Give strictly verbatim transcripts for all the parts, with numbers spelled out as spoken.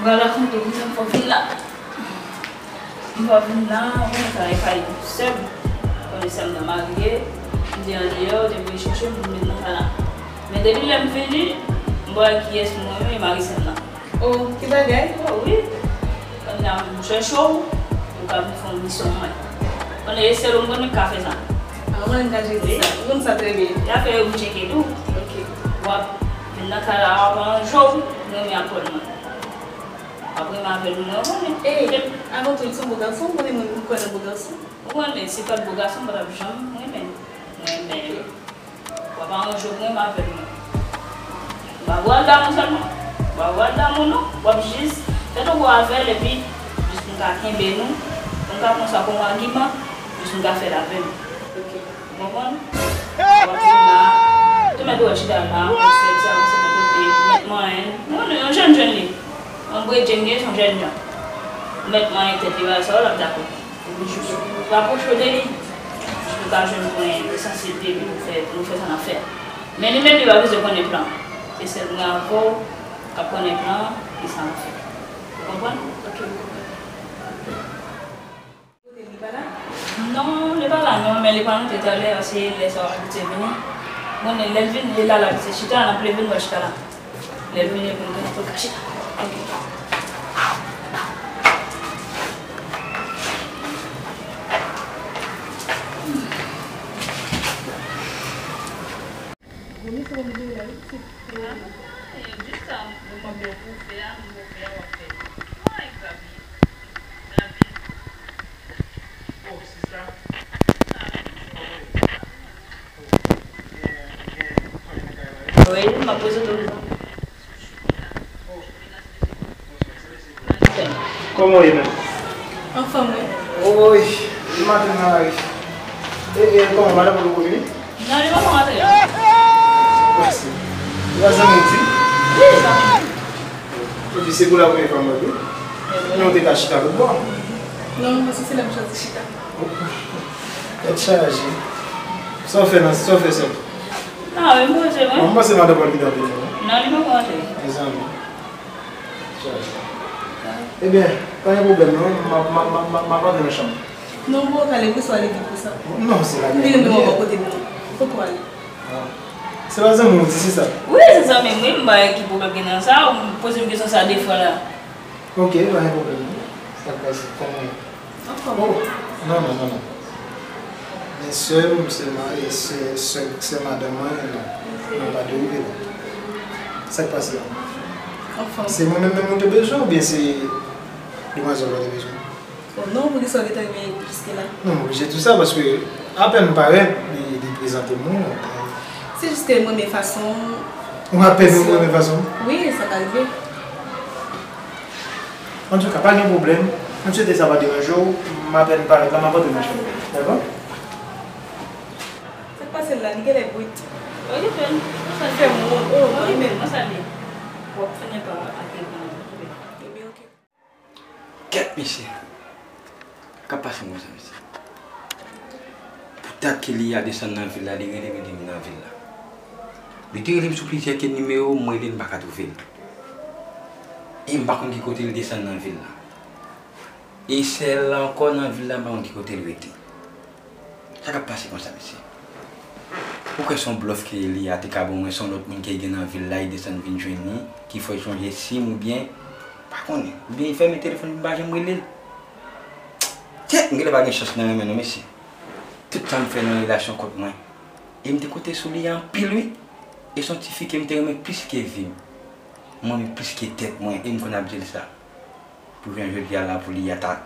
Mwen rakonte pou sa m fò vin la. M fò vin la, mwen travay kay sè m. Konnen sè m nan marye, m te andeyò, te voye chèche m pou m vin nan kay la. Men depi lè m vini, m pa wè kiyès mwen menm e mari sè m nan. Oh, ki bagay? Oh, wi. Kounye a, m chèche w, ou ka vin fè yon misyon mwen. Konnen e sèl ou m konnen k ka fè sa. Ah, mwen, m ka jere sa. Wi. Ou konn sa trè byen. Y a fè yo m tcheke tou. Ok. W ap vin nan kay la, w ap aranje w, mwen, mwen aprann mwen. W ap renmen avè l, mwen, mwen konnen. Ey, avan tou, li se yon bo gason, ou konnen mwen, m kwè nan bo gason. Ou konnen, si pa t bo gason, m pa t ap janm renmen l. Mwen renmen l. W ap aranje w pou renmen avè l, mwen. M pa vle w al damou sèlman. M pa vle w al damou non. W ap jis fè tankou avè l epi jis pou n ka kenbe nou, pou n ka pran sa kòm agiman, jis pou n ka fè l avè m. Ok. Ou konprann? W ap vin la, tou mèt ou wè chita la, ou sèl sa, ou se nan kote, ou mèt manyen l. Ou konnen, yon jèn jèn li. Yon bredjenn gen, se yon jèn jan. Ou mèt manyen tèt li, bagay sa yo, l ap dakò. Ou jis rapwoche w de li, jis pou w ka jwenn pwen esansyèl li, epi pou fè, pou nou fè sa n ap fè. Men li menm, li pa bezwen konnen plan. Se sèl mwen avè w k ap konnen plan e sa n ap fè. Ou konprann? Ok, m konprann. Kote li pa la? Non, li pa la non, men li pral rantre talè, se lè sa w abitye vini. Bon, lè l vini, li la, l abitye chita, n ap leve, n pral chita la. Lè l vini pou n ka, pou n ka chita. Ok. Vomi se vomi de la wi pitit. Ah, jis sa, mwen mwen pou fè a, mwen pou fè a, w ap fè. Ay, papi. Papi. Oh, sista. Wi, m ap prezante w. Kòman w ye menm? Anfòm, wi. Oy, li maten nan lari. E, e, kòman, madanm ou poko vini? Non, li poko rantre. Mèsi. Li pa zanmi w di? Wi, zanmi m. Epi se pou la premye fwa m wè l wi. Men w te ka chita lòt bò. Non, mwen se la m chwazi chita. Tèt chaje. Sa w fè nan, sa w fè sè? Non, men poze mwen. Mwen panse madanm pral kite anpil non. Non, li poko rantre. Mezanmi. Chaje. Ebyen, pa gen pwoblèm non. M ap, m ap, m ap, m ap, m ap antre nan chanm. Non, m poko ale, pou sa ale vit konsa. Non, se pa gen. M vin nan bò kote nou. Poko ale. Ah. Se pa zanmi w di, se sa? Wi, se zanmi m, wi, m pa wè ki pwoblèm gen nan sa, ou poze m kesyon sa de fwa la. Ok, pa gen pwoblèm non. Sa k pase? Kòman w ye? Anfòm. Oh, non, non, non, non. Men sè m, se ma-, e sè, sè, sè madanm mwen, non. Ok. Non, pa derive non. Sa k pase la? Anfòm. Se mwen menm menm ou te bezwen oubyen se demwazèl ou te bezwen? Bon, non, poukisa w gentan rive jiske la? Non, m oblije di w sa, paske apèn m parèt, li, li prezante m ou. Se jis ke m renmen fason w. Ou apèn ou renmen fason m? Wi, sa ka rive. Antouka, pa gen pwoblèm. M swete sa pa deranje w. M apèn parèt la, m ap antre nan chanm. Dakò? Sa k pase l la, li genlè bwit. Okipe l. Li fè m wont. Oh, mwen menm, mwen sa li. W ap fini pa ak li. Ebyen, oke. Kèt, mesye! Sa k ap pase m konsa, mesye? Pou dat ke Liya desann nan vil la, li rele m, li di m nan vil la. Li te rele m sou plizyè kèk nimewo, m rele l, m pa ka twouve l. E m pa konn ki kote l desann nan vil la. E sè l la ankò nan vil la, m pa konn ki kote l rete. Sa k ap pase konsa, mesye? Ou kwè se yon blòf ke Liya te ka ban mwen, se yon lòt moun ke l gen nan vil la, li desann vin jwenn li, ki fè l chanje sim oubyen? Pa konnen. Oubyen li fèmen telefòn li, m pa janm rele l. Tèt, m genlè pa gen chans nan renmen non, mesye. Tout sa m fè nan relasyon kont mwen. E m te konte sou Liya anpil, wi. E se yon tifi ke m te renmen plis ke vi m. M renmen plis ke tèt mwen, e m konn ap di l sa. Pou jounen jodi a la, pou Liya ta,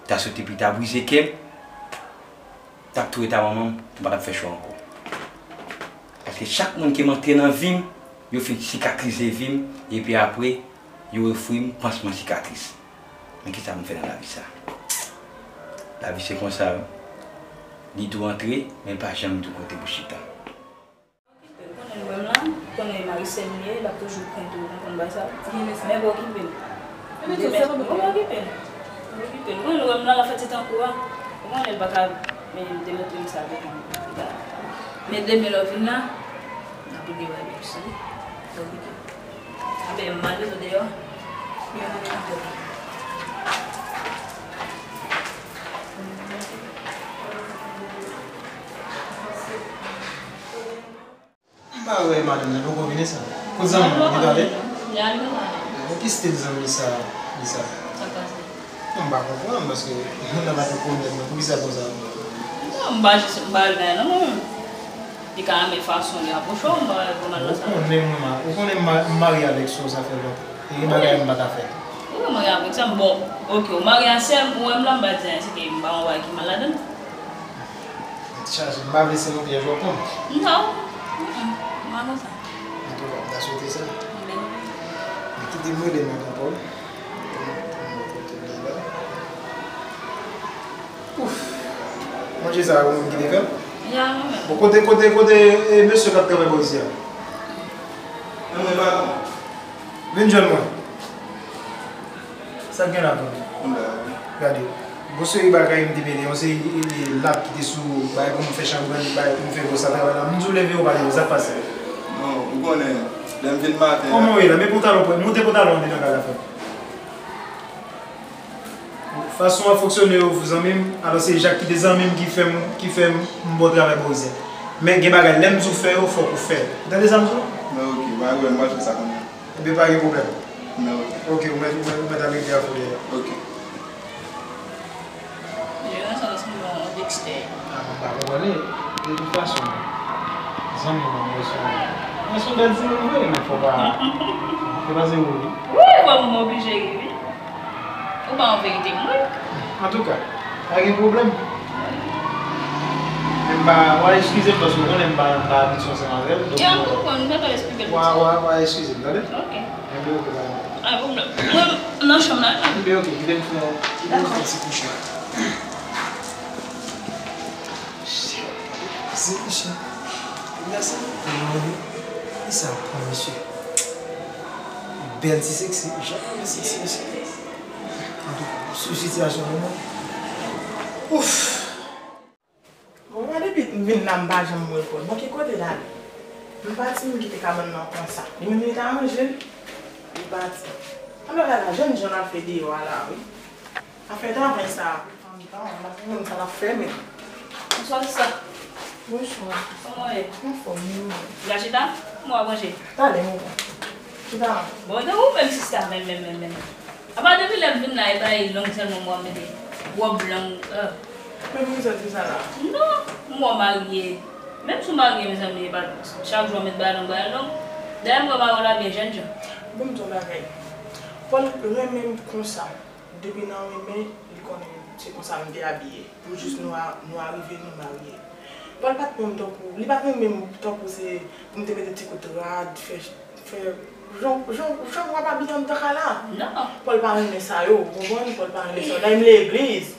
ta sot epi ta brize kè m, t ap tou ret a manman m, m pa t ap fè chwa ankò. Paske chak moun ke m antre nan vi m, yo fin sikatrize vi m, epi apre, yo ofri m pansman sikatris. Men kisa pou m fè nan lavi sa? Lavi se konsa, wi. Li tou antre, men l pa janm tou kote pou chita. Okipe l, konnen l wè m la, konnen e mari sè m li ye, l ap toujou pran tou, ou konprann bagay sa? Men pa okipe l. Demen, ou pa okipe l. Ou okipe l. Konnen l wè m la, l ap fè ti tankou a. Ou konnen l pa ka, men demontre m sa devan. Men demen lè w vin la, n ap regle bagay yo sou li. Okipe l. Apre m al bezwen deyò. M pa wè madanm nan, li poko vini sa. Kot zanmi w, li t ale? Li ale nan kay. Ki stil zanmi sa, li sa? Sa k pase? Non, m pa konprann, paske moun nan pa te konnen mwen, poukisa konsa? Non, m pa jis, m pa al nan non. Li ka renmen fason li apwoche w, m pa wè pou mal nan sa. Ou konnen mwen, ma-, ou konnen m ma-, m marye avèk Sou, sa fè lontan. E gen bagay m pa ka fè. Ou wè marye avèk sè m, bon, oke, ou marye a sè m, ou wè m la, m pa di anyen, se ke m pa wè bagay ki mal ladan l. Tèt chaje, m pa vle se yon pyèj w ap pran. Non. Mm, mm. M pa konsa. Antouka, m ta swete sa. Men kite m rele madan Paul. Ouf. Manje sa a, ou menm ki te fè l? Ya, mwen menm. Bon, kote, kote, kote, e, mesye k ap travay bò isi a? Mwen, mwen, patwon. Vin jwenn mwen. Sa k gen la, Tony? Gade. Gon seri bagay m te mete, yon seri, e, e, lap ki te sou bagay pou m fè chanprann, bagay pou m fè gwo sa travay la. M di w leve ou pa leve, sa k pase? Non, ou konnen, lè m vin maten an. Kòman w ye la? Met pantalon, moute pantalon andedan kay la, frè m. Fason w ap fonksyone yo, zanmi m, alò se Jak ki te zanmi m ki fè m, ki fè m, m bon travay bò isi a. Men gen bagay, lè m di w fè yo, fòk ou fè yo. Ou tande sa m di w? Men oke, pa gen pwoblèm, m pral fè sa kounye a. Ebyen, pa gen pwoblèm. Men oke. Oke, ou mèt, ou mèt, ou mèt al regle afè w dèyè. Oke. Jeran sa sanble yon Dexter. A, mwen pa konprann li. De tout fason, zanmi mwen, mwen se yon, mwen se yon bèl timoun vre, men fò pa, fò pa se ou, wi. Wi, bon, m oblije ri, wi. Ou ba yon verite m, wi. Antouka, pa gen pwoblèm. Men m pa, w a eskize m paske w konnen m pa, m pa abitye ansanm avè l, donk, Ya, m konprann, m gentan eksplike l. W a, w a, w a eskize m, tande? Oke. Enben, oke, pa gen pwoblèm. Pa gen pwoblèm. Mwen, nan chanm nan, non. Enben, oke, kite m fè, kite m fè ti kouche. Dakò. Se, se, se, e sa pran, mesye. Bèl ti seksi, jan bèl seksi, mesye. Antouka, sou sitiyasyon nou, ouf. Bon, mwen depi m vin la, m pa janm wè Pòl. Bon, ki kote l ale? M pati, m kite kabann nan konsa. Li menm li ta ranje l, li pati. Alò, la, la, jèn jan l ap fè deyò a la, wi. Afè travay sa a, pou fanmi pa w, m pa konn sa l ap fè, men. Bonswa, sista. Bonswa. Kòman w ye? Anfòm, wi, mwen. Gachita, kòman w ap manje? Talè, mwen. Chita. Bon, e ou menm, sista, menm, menm, menm, menm. Apa depi lè m vin la, e bay long sèlman mwen mete wòb long, euh. Men pou kisa di sa la? Non, m wè w marye. Menm si w marye, mezanmi, e pa chak jou w ap met bagay long, bagay long. Dayè, m wè mari w la byen jènjan. Bon, m di w yon bagay. Pòl renmen m konsa. Depi nan renmen, li konnen se konsa m te abiye. Pou jis nou a, nou arive, nou marye. Pòl pa t renmen m tankou, li pa t renmen m tankou se pou m te mete ti kout rad, fè Fè jan, jan, jan w ap abiye anndan kay la. Non. Pòl pa renmen sa yo, ou konprann? Pòl pa renmen sa yo. Dayè, m legliz.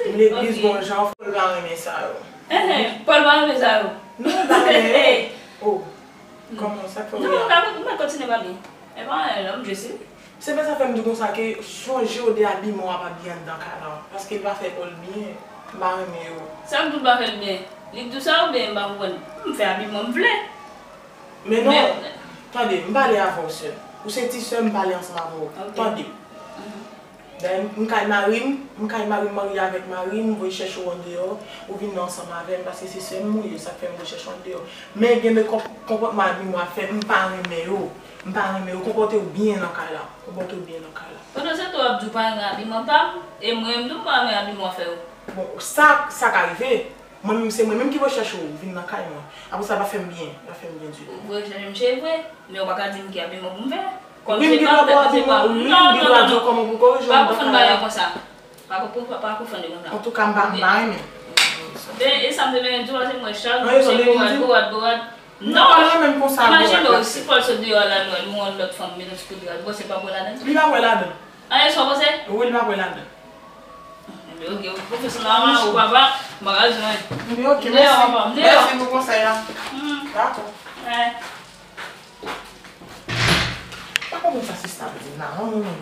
M legliz, ok, bon jan, Pòl pa renmen sa yo. Enhen, Pòl pa renmen sa yo. Non, l pa renmen yo. Oh. Kòman, sa k fè w ri a? Non, m ka, m ka kontinye pale. E pa anyen, non, m jis ri. Se pa sa fè m di w konsa ke sonje w de abiman w ap abiye anndan kay la. Paske l pa fè Pòl byen. M pa renmen yo. Sa m di w pa fè l byen? Li k di w sa oubyen m pa konprann? M fè abiman m vle. Men non, tande, m pale avè w, sè m. Ou se ti sè m, m pale ansanm avè w. Ok. Tande. Mhm. Dayè, m kay mari m, m kay mari m, marye avèk mari m, m voye chèche w andeyò, ou vin ansanm avè m, paske se sè m ou ye, sa k fè m voye chèche w andeyò. Men gen de konp-, konpòtman abiman w ap fè, m pa renmen yo. M pa renmen yo. Konpòte w byen nan kay la. Konpòte w byen nan kay la. Pandan se tan w ap di w pa renmen abiman pa m, e mwen menm tou m pa renmen abiman w ap fè yo. Bon, sa, sa ka rive. Mwen menm, se mwen menm ki voye chèche w vin nan kay mwen. Apre sa, l pa fè m byen, l pa fè m byen ditou. Ou voye chèche m, se vre, men ou pa ka di m ki abiman pou m fè. Kòm se pa m fè, se pa m. Non, non, non, non. Pa konfonn bagay konsa. Pa konfonn, pa, pa konfonn li konsa. Antouka, m pa, m pa renmen. E, e sa m te vin di w la, se mwen chak jou, se bourad, bourad, bourad. Non, pa renmen m konsa, bourad la. Imajine w, si Pòl sot deyò a la, l wè yon lòt fanm, mete yon ti kout rad, ou panse l pa wè ladan? Li pa wè ladan. Anyen sa w panse? Wi, li pa wè ladan. Ebyen, oke, pwofesyonèlman, ou papa, m pa ka di anyen. Ebyen, oke, mèsi. Mèsi pou konsèy la. Hmm. Dakò. Wi. Pa konprann sa sista ap di la, non, non, non.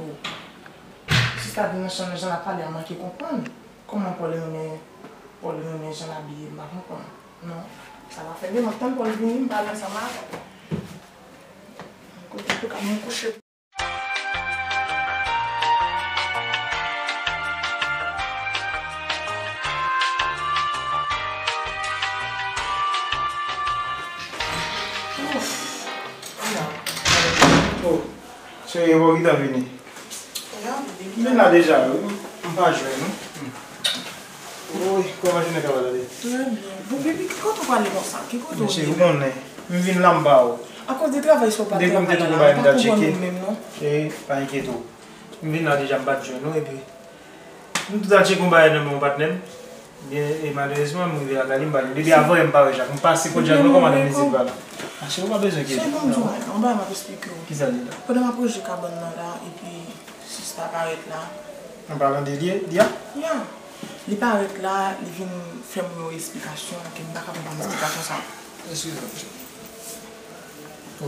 Oh. Sista di nan jan, jan l ap pale a, m manke konprann. Kòman Pòl renmen, Pòl renmen jan l abiye, m pa konprann. Non. Sa va fè demen, tann Pòl vini, m pale ansanm avè l. Kote pou ka mwen kouche. Cheri, e bò ki tan vini? M vin la deja, wi. M pa jwenn ou. Woy, kòman jounen travay la ye? Trè byen. Bon, baby, ki kote w prale konsa? Ki kote w ye? Cheri, ou konnen. M vin la, m ba ou. Akoz de travay sa w pa travay la, m pa konprann ou menm, non. Cheri, pa enkyete w. M vin la deja, m pa t jwenn ou, epi m tou al tcheke yon bagay nan men yon patnè m. Byen, e malerezman, m rive lakay li, m pa jwenn. Depi avan yè m pa wè Jak. M pase kot Jak, non, kòman nan mezi pa la. Mache, ou pa bezwen enkyete w. Sèl ban m di w, yon bagay m ap esplike w. Kisa l ye la? Pandan m ap ranje kabann nan la, epi sista parèt la. An palan de li, Dia? Ya. Li parèt la, li vin fè m yon esplikasyon ke m pa ka konprann esplikasyon sa. Eskize m, cheri.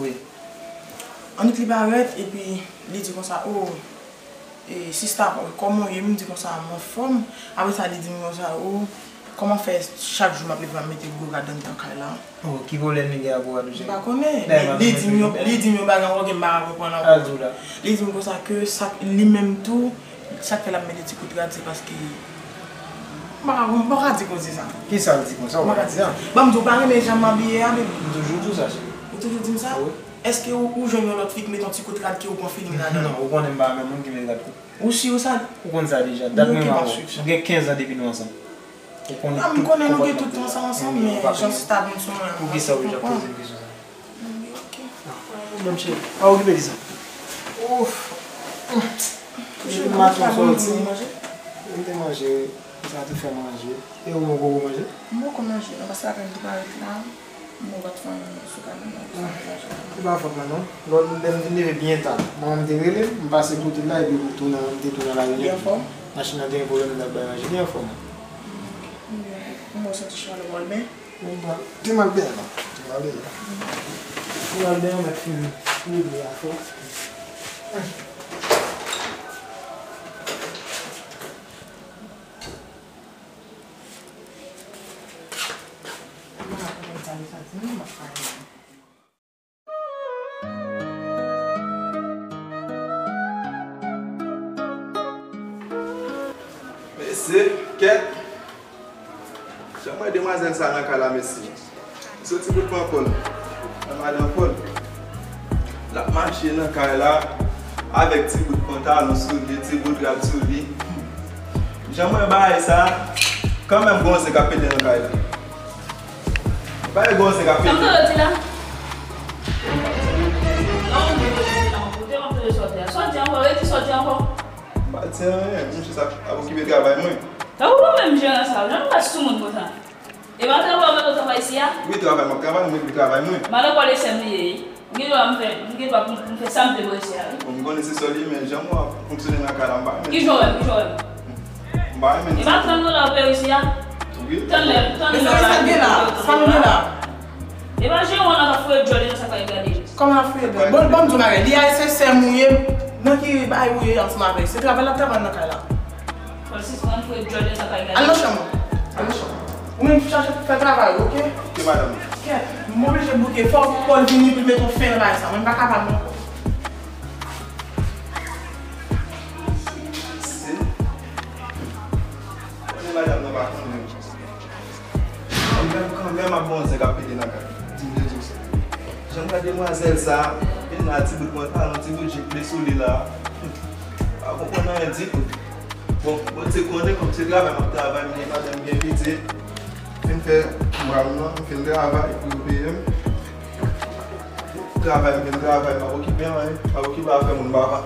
Wi. Annik li parèt, epi li di konsa, o, E, sista, kòman w ye? M di konsa, m anfòm. Apre sa, li di m konsa, o, kòman fè chak jou m ap leve, m ap mete gwo rad anndan kay la? O, ki pwoblèm li gen ak gwo rad ou, cheri? M pa konnen. Li di m yon, li di m yon bagay ankò ke m pa ka konprann ankò. Li di m konsa ke sa, li menm tou, sa k fè l ap mete ti kout rad, se paske m pa ka, m pa ka di koze sa. Kisa l di konsa? Ou pa ka di sa. Ban m di w, ou pa renmen jan m abiye a, baby? M toujou di w sa, cheri. Ou toujou di m sa? Wi. Èske ou, ou jwenn yon lòt fi ki met yon ti kout rad ke ou pran feeling ladan l? Non, ou konnen m pa renmen moun ki met rad kout. Ou si ou sa? Ou konn sa deja. Dat mwen pa wè w. M gen kenz an depi nou ansanm. Ou konn tout konpòtman m. Ah, m konnen nou gen tout tan sa ansanm, men jan sista vin sou mwen an, m pa konprann. Poukisa ou ap poze m kesyon sa? Ok. Ah, pa gen pwoblèm, cheri. Pa okipe de sa. Ouf. Depi maten ou sòti, m te manje. Sa tou fè manje. E ou menm, ou poko manje? M poko manje, non, paske apèn m te parèt la, m wè w pa t fè anyen sou kabann nan, m te manje. Se pa fòt mwen, non. Lò, lè m vin leve byen ta, manman m te rele m, m pase kote l la, epi m tounen, m te tounen lari nèt. Li anfòm? Machin nan te gen pwoblèm, m t ap bay manje. Li anfòm. M wè w santi chalè w al, men. Li mal, li mal byen, non. Li mal byen. Li mal byen, mèt fin rele a fò. Mesye, kèt. Jan m wè demwazèl sa nan kay la, mesye. Li soti bout panpòn. Nan madanm fò l. L ap mache nan kay la avèk ti bout pantalon sou li, ti bout rad sou li. Jan m wè bagay sa, kanmenm gon zen k ap pete nan kay la. Bagay gon zen k ap pete. Sa m tande w di la? Non, m di w di la, m koute, m ap tande sa w di a. Sa w di ankò, redi sa w di ankò. M pa di anyen, m jis ap, ap okipe travay mwen. Sa ou menm jeran sa, jan nou pa sou moun konsa. E pa travay w mete w travay isi a? Wi, travay m ap travay, mwen vin travay mwen. Madanm pa w se sè m li ye, wi. M gen dwa m fè, m gen dwa pou m, pou m fè sa m vle bò isi a, wi. Bon, m konnen se sè w li ye, men jan mwen ap fonksyone nan kay la, m pa renmen. Ki jan w wè m, ki jan w wè m? M pa renmen. E pa trant dola w peye isi a? Wi. Tann lè, tann lè. E sa, sa gen la? Sa nou gen la? E pa jeran w nan k ap foure djòl nan sa k pa regade. Kòman l ap foure djòl? Bon, bon, m di w bagay, li a se sè m ou ye, nan ki bagay ou ye ansanm avè l? Se travay l ap travay nan kay la. Fò l sispann foure djòl nan sa k pa regade. Al nan chanm ou. Al nan chanm ou. Ou menm chache fè travay ou, oke? Oke, madanm. Kèt, m oblije bouke. Fò Pòl vini pou l mete yon fen nan bagay sa. Mwen m pa kapab ankò. Se. Konnen madanm nan pa konnen. Kanmenm, kanmenm ap gon zen k ap pete nan kay. Di m de di w sa. Jan m gade demwazèl sa, vin la ti bout pantalon, ti bout jip li sou li la. Pa konprann anyen ditou. Bon, Bondye konnen kòm se travay m ap travay, m gen madanm, m gen pitit. Fin fè mwa m nan, m fin travay pou yo peye m. Travay m fin travay, m ap okipe anyen, m ap okipe afè moun papa.